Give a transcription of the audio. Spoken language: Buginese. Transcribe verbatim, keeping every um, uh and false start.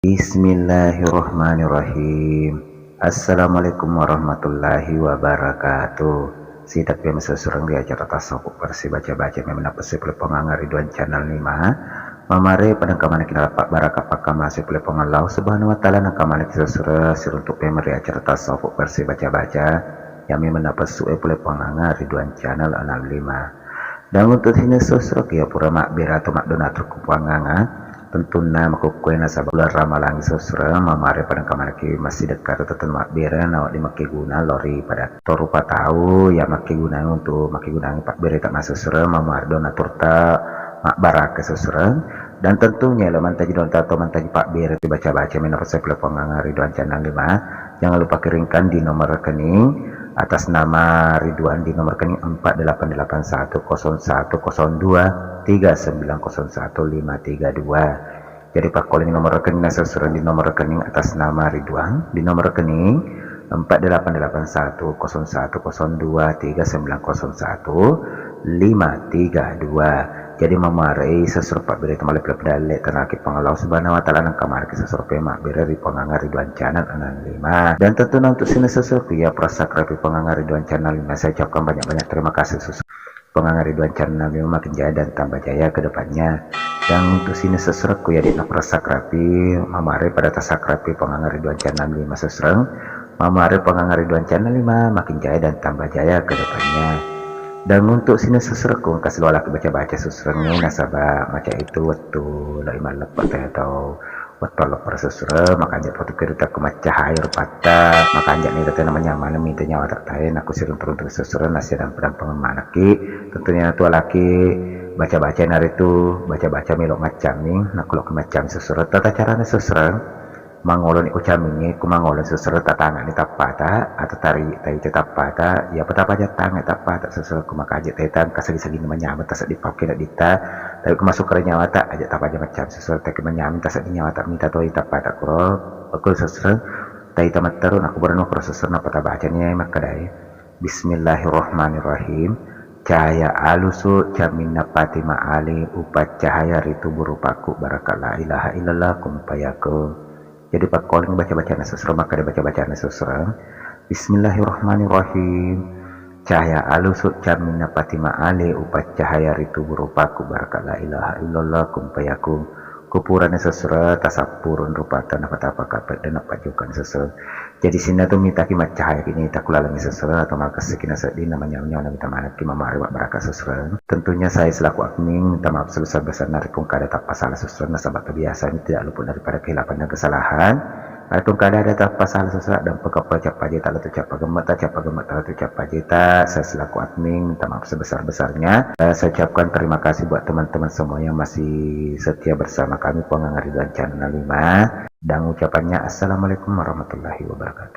Bismillahirrahmanirrahim. Assalamualaikum warahmatullahi wabarakatuh. Sitappia masesureng ri acara tasawuf versi baca-baca memang napessi pole ponganga ri duang channel lima. Mamare padang kamanaki nalappa baraka pakkamase pole ponganga Allah Subhanahu wa Ta'ala nangkamanaki sesure siruntuk pemeng ri acara tasawuf versi baca-baca. Yang memang napessu e pole ponganga ri duang channel enam lima. Dan untuk sining sessureng iya pura mabbere atau maddonatur ku panganga, tentunna makkukkuae nasaba bulan Ramalang sessureng mamare padang kamanaki massidekka atau tettu mabbere nawedding makkeguna lao ri pada to rupa tau yang makkeguna untuk makkegunangi pabbereta massessureng mamare donaturta mabbaraka sessureng. Dan tentunya elo mantaji donatur atau mantaji pabbere baca-baca menapa pole ponganga ri duang channel lima. Jangan lupa kirimkan di nomor rekening atas nama Ridwan di nomor rekening empat delapan delapan satu kosong satu kosong dua tiga sembilan kosong satu lima tiga dua. Jadi pakkoling nomor rekening nasesureng di nomor rekening atas nama Ridwan di nomor rekening empat delapan delapan satu kosong satu kosong dua tiga sembilan kosong satu lima tiga dua. Jadi mamarei sessureng pabbere tamale pele pedalle tanaki pangalo Subhanahu wa Ta'ala nangkamanaki sessureng pemabbere ri ponganga ri duang channel enam lima. Dan tentu untuk sining sessureng ku iya pura subscribe ponganga ri duang channel lima. Saya ucapkan banyak-banyak terima kasih sessureng ponganga ri duang channel lima makin jaya dan tambah jaya ke depannya. Dan untuk sining sessureng ku iya de'na pura subscribe mamare pada tasubscribe ponganga ri duang channel lima sessureng. Mamare ponganga ri duang channel lima makin jaya dan tambah jaya ke depannya. Dan untuk sining sessureng ku engka siloa laki baca-baca sessureng nasaba maca itu wettu lao i malleppa te atau wettu alleppara sessureng makanja potu kiri takku maccahaya rupatta makanja ni tena manyamana minta nyawa tak tae nakku siruntu-runtu sessureng nasia dan pedang pengemanaki. Tentunya tu laki baca-baca naritu baca-baca melo maccaming nakku lo maccaming sessureng tata carana sessureng. Mangoloni ucamingnge ku mangoloni sessureng tatangani tappata atau tari taita tappata iya pata paja tangai tappata sessureng ku makaja taita engka sagi-sagi manyameng taseddi pakkena ditta. Tapi ku masuk ke nyawata aja tapaja macam sessureng taki manyameng taseddi nyawata mita toi tappata kuro aku sessureng taita matteru nakku berenu kuro sessureng napata baca ni makkadai. Bismillahirrahmanirrahim. Cahaya alusu caminna Fatimah Ali upaccahaya ri tubuh rupaku baraka la ilaha illallah kun fayakun. Jadi pakkoling baca-bacana sessureng makkada baca-bacana sessureng. Bismillahirrahmanirrahim. Cahaya alusu caminna Fatimah Ali upaccahaya ri tubuh rupaku baraka la ilaha illallah kun fayakun. Kupurani sessureng tasappurung rupata napatapaka pedde napajukani sessureng. Jadi sininna tu mitaki maccahaya kini takulalengi sessureng atau makessiki nasedding namanya-nyawa namita manekki mamari mabbaraka sessureng. Tentunya saya selaku admin minta maaf sebesar-besarnya rekko engka ada tappa salah sessureng nasaba kebiasaan tidak luput daripada kehilapan dan kesalahan. Rekko engka ada ada tappa salah sessureng dan pekappa cappa jeta latu cappa gemmeta cappa gemmeta latu cappa jeta saya selaku admin minta maaf sebesar-besarnya. Eh, saya ucapkan terima kasih buat teman-teman semua yang masih setia bersama kami Pongangari dan Channel lima. Dan ucapannya, Assalamualaikum warahmatullahi wabarakatuh.